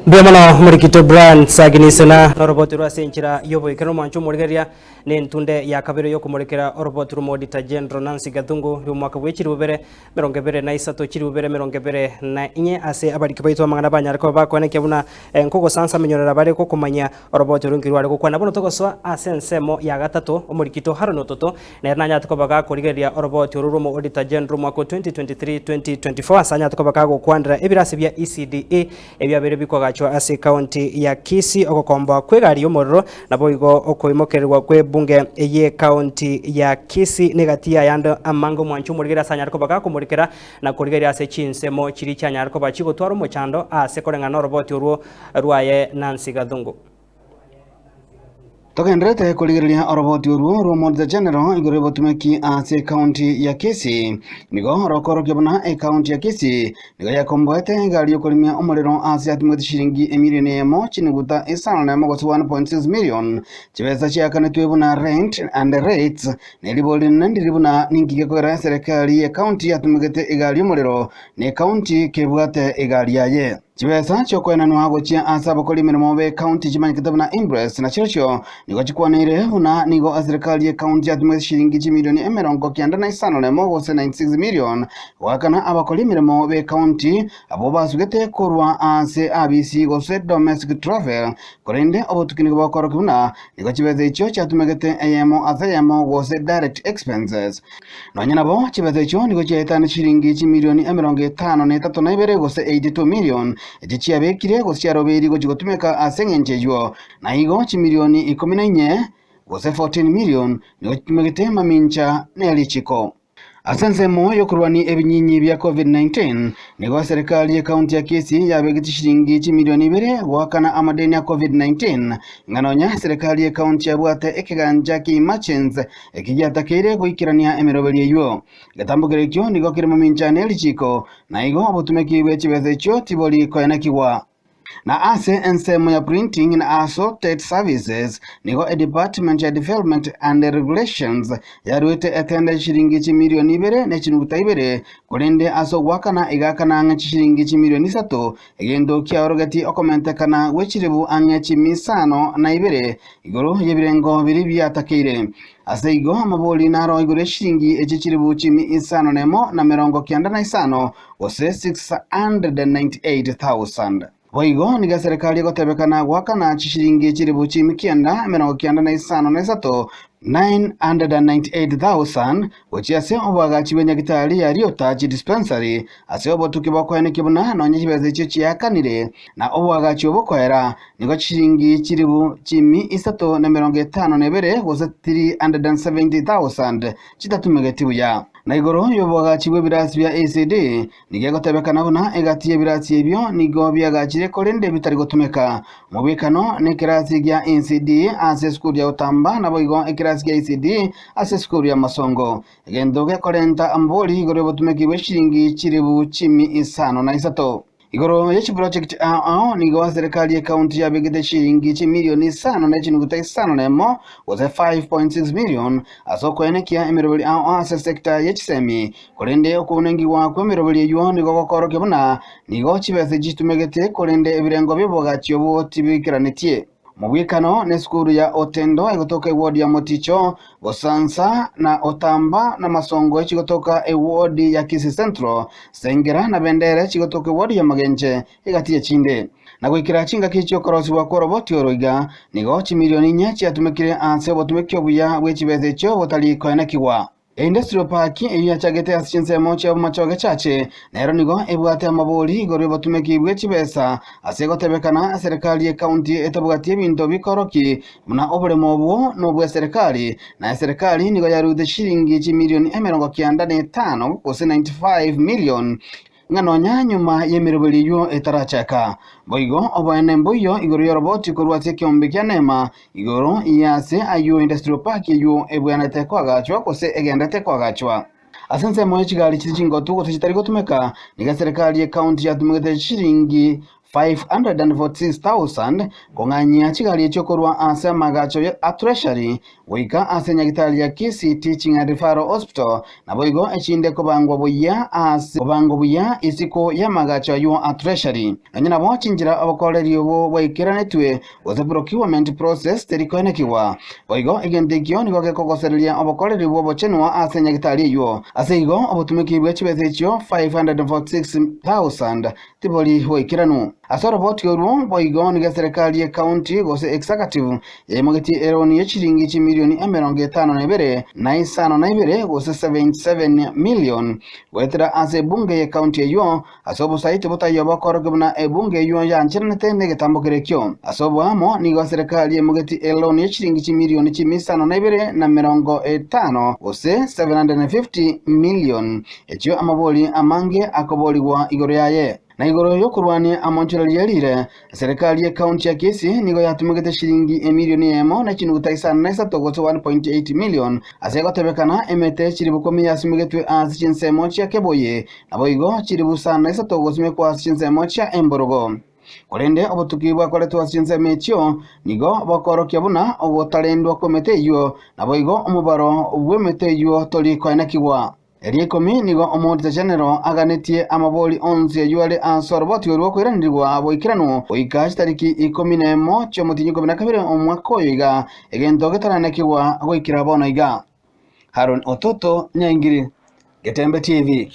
Mbuya mono Morikito Brian Saginisena noroboti rwa ase enchera y'oboikeranu omwancho omorigereria na entunde ya kabere y'okomorekera oroboti rw'Omoodita General Nancy Gathungu ri'omwaka bwe chilifu bibere 23 chilifu 2024 ase abariki baito amang'ana banyare koba bakoenekia buna nkogosansa amenyorera bare gokomanyia oroboti orwo nki rware gokwana. Bono togosoa ase ensemo ya gatato Omorikito Haron Ototo nere nanyarete koba gakorigereria oroboti orwo rw'Omoodita General omwaka o 2023 2024 ase anyarete koba kagokwanera ebirasi bia ECDE Ebiabeire bikoagachwa ase ekaunti ya Kisii, ogokomboa kw'egari y'omorero, naboigo okoimokererwa kw'ebunge y'ekaunti ya Kisii negati y'ayande amange omwanchi omorigereria ase anyare koba gakomorikera na korigereria ase chinsemo chiria chianyare koba chigotwara omochando ase koreng'ana noroboti orwo rwaye Nancy Gathungu. Togendererete korigereria oroboti orwo rw'Omonto General igoro y'obotumeki ase ekaunti ya Kisii. Nigo rokorokia buna ekaunti ya Kisii nigo yakomboete egari y'okorimia omorero ase yatumegete chiringi emilioni eyemo chinuguta isano na emo gose 1.6 million chibesa chiakanetwe buna rent and rates na eribori rinene ndiri buna ninki gekogera eserekari y'ekaunti yatumegete egari y'omorero na ekaunti kebwate egari yaye. Chibesa chi'okoenanwa gochia ase abakori emeremo b'ecounty chimanyekete buna imprest nachirochio nigo chikwaneire buna nigo eserekari y'ecounty yatumete chiringi chimilioni 91 gose 96 million goakana abakori emeremo b'ecounty abwo basugete korwa ase abisi gose domestic travel korende obotuki nigo bokorokia buna nigo chibesa echio chiatumegete eyemo ase eyemo gose direct expenses. Nonya nabo, chibesa echio nigo chiaetane chiringi chimilioni 53 gose 82 million, echio chiabekire gose chiarobeirie gochia gotumeka ase engencho eyio, na igo chimilioni 14 gose 14 million nigo chitumegete mamincha ne richiko. Ase ensemo y'okorwania ebinyinyi bia Covid-19, nigo eserekari y'ecounty ya Kisii yabegete chiringi chimilioni ibere goakana amadeni a Covid-19, ng'a nonya eserekari y'ecounty yabwate ekegancha ki'emergency Eki giatakeire goikerania emeroberio eyio. Egetambokero ekio nigo kere momincha ne richiiko, na igo obotumeki bwe chibesa echio tibori koenekigwa. Na ase ensemo ya Printing na Assorted Services, nigo eDepartment ya Development and Regulations yaruete etenda ye chiringi chimilioni ibere ne chinuguta ibere, korende ase ogoakana egaakana ang'e chishiringi chimilioni isato, egento kiaorogetie okomentekana gwe chiribu ang'e chimi isano na ibere igoro y'ebirengo biria biatakeire. Ase igo amabori naro igoro y'eshiringi echi chilifu chimi isano nemo na 95, gose 698,000. Boigo nigo eserekari egotebekana goakana chishiringi chilifu chimi kianda 953, 998,000, gochia ase oboagachi bwe nyagitari ya Riotach Dispensary ase obotuki bokoenekia buna nonya chibesa echio chiakanire na oboagachi obo koera nigo chishiringi chilifu chimi isato na 52 gose 370,000 chitatumegeti buya. Na igoro y'oboagachi bw'ebirasi bia ECD, nigo egotebekana buna egati y'ebirasi ebio nigo biagachire korende bitari gotumeka. Omobwekano nekerasi gia ECD ase esukuru ya Utamba naboigo ekerasi gia ECD ase esukuru y'amasongo. Egento gekorenta amabori igoro y'obotumeki bwe chiringi chilifu chimi isano na isato. Igoro ye chiproject ao ao nigo eserekari y'ecounty yabegete chiringi chimilioni isano ne chinuguta isano nemo gose 5.6 million ase okoenekia emeroberi ao ao ase sector ye chisemi korende okounengigwa kw'emeroberi eyio nigo gokorokia buna nigo chibesa echi chitumegete korende ebirengo bi'obogachi obwo tibiikeranetie. Omobwekano nesukuru ya Otendo egotoka eward ya Moticho, Bosansa na Otamba na Masongo echigotoka eward ya Kisii Central, Sengera na Bendere chigotoka eward ya Magenche egati y'echinde. Na goikera chingaki chi'okorosigwa kw'oroboti oro iga, nigo chimilioni inye chiatumekire ase obotumeki obuya bwe chibesa echio botari koenekigwa. Industrial Park eyio yachagete ase chinsemo chia Bomachoge Church nero nigo ebwate amabori igoro y'obotumeki bwe chibesa ase egotebekana eserekari y'ecounty etabwati ebinto bikoroki buna oboremo obwo nobw'eserekari na eserekari nigo yarute chiringi chimilioni 95 gose 95 million ng'a nonya nyuma y'emeroberi eyio etarachaka. Boigo oboene mboiyo igoro y'oroboti korwa ase ekeombe kia Neema, igoro y'ase ayio Industrial Park eyio ebwenerete koagachwa gose egenderete koagachwa. Ase ensemo ye chigari chire chingotu gose chitari gotumeka, nigo eserekari y'ecounty yatumegete chiringi. 546,000 kong'anyia chigari echio korwa ase amagacho a Treasury goika ase nyagitari ya Kisii Teaching and Referral Hospital naboigo echinde kobangwa buya ase kobangwa buya isiko y'amagacho aywo a Treasury. Nonya nabo chinchera obokoreri obo bwaikeranetwe gose procurement process teri koenekigwa. Boigo egento ekio nigo gekogosereria obokoreri bw'obochenwa ase nyagitari eywo. Ase igo obotumeki bwe chibesa echio 546,000 tibori boikeranu. Ase oroboti orwo boigo nigo eserekari y'ecounty gose executive yaimogetie eroni ye chiringi chimilioni 52 na 52 gose 77 million goetera ase ebunge y'ecounty eywo ase obosaiti botaiyo bokorokia buna ebunge eywo yancheranete negetambo kerekio. Ase oboamo nigo eserekari yaimogetie eloni ye chiringi chimilioni 502 na 50 gose 750 million echio amabori amange akoborigwa igoro yaye. Na igoro y'okorwania amonchoreria riire, eserekari y'ecounty ya Kisii nigo yatumegete shilingi emilioni eyemo na chinuguta isano na isato gose 1.8 million ase gotebekana emete chilifu ikomi yasimegetwe ase chinsemo chia Keboye naboigo chilifu isano na isato gosimekwa ase chinsemo chia Emborogo. Korende obotuki bwakoretwe ase chinsemo echio nigo bokoorokia buna ogotarendwa kw'emete eyio, naboigo omobaro bw'emete eyio tori koenekigwa. Eria ikomi nigo Omoodita General aganetie amabori onsi ayio are ase oroboti orwo koiranerigwa boikeranu goika chitariki 11 chi'omotienyi 12 omwaka oyo iga, egento getaranekigwa goikera bono iga. Haron Ototo, Nyaingiri, Getembe TV.